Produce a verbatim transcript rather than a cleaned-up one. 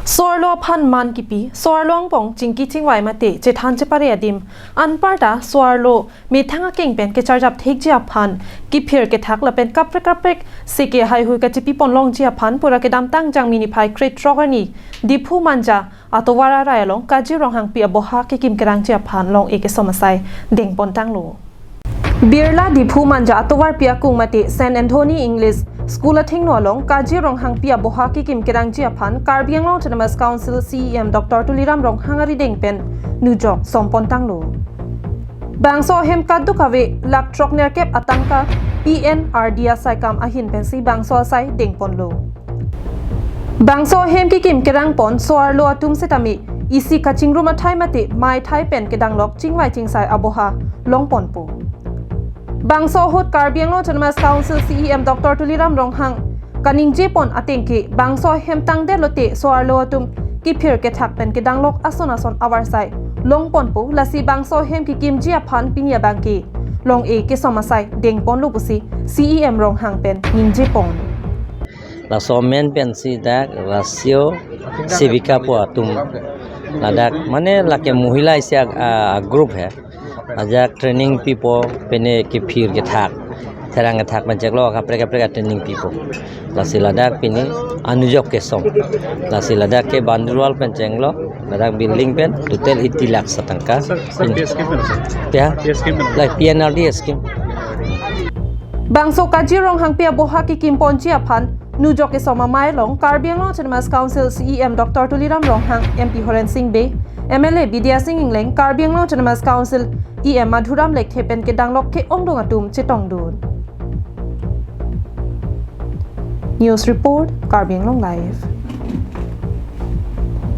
So-arlo aphan man kipi, so-arlo angbong chingki chingvai mate chethan chepare adim anparta so-arlo methang akeng pen kecharjap thekji aphan kiphir kethak lapen kaprek kaprek seke haihui kachipi ponlongji aphan pura kedamtang Jangmi niphai krethrok arni Diphu Manja atovar arai along Kaji Ronghangpi aboha kekim kerangji aphan long-e kesom asai dengpontanglo. Birla Diphu Manja atovarpi akung mate Saint Anthony English School athengno along Kaji Ronghangpi aboha kekim kerangji aphan Karbi Anglong Autonomous Council C E M Doctor Tuliram Ronghang arideng pen nujok sompontanglo. Bangso ahem kadokave lakh throk nerkep atangka P N R D asaikam ahin pensi bangso asai dengponlo. Bangso ahem kekim kerangpon so-arlo atum setame isi kachingrum athai mate mai thai pen kedanglok chingvai chingsai aboha longponpo. Bangso ahut Karbi Anglong Autonomous Council C E M Doctor Tuliram Ronghang kaningjepon atengke bangso ahem tangdet lote so-arlo atum kiphir kethak pen kedanglok ason ason avarsai longponpo, lasi bangso ahem kekimji aphan pini abangke long-e kesom asai dengponlo pusi C E M Ronghang pen ningjepon. Laso amen pensi dak Rasio Sevika pu atum, ladak mane lake mohila isi a, a group hai. Ajak training pipo, pine kiphir kethak, therang kethak pen chenglo kaprek kaprek a training pipo. Lasi ladak pini anujok kesom. Lasi ladak ke Bandurwal pen chenglo, ladak building pen total eighty lakhs atangka. Sir, sir, P S scheme pen, sir? Ya? P S scheme pen. Like P N R D scheme. Bangso Kaji Ronghangpi aboha kekimponji aphan nujok kesom amei along Karbi Anglong Autonomous Council C E M Doctor Tuliram Ronghang, M P Horen Sing Bey, M L A Bidya Sing Engleng, Karbi Anglong Autonomous Council E M Madhuram Lekthe pen kedanglok ke-ongdung atum chetongdun. News report, Karbi Anglong Live.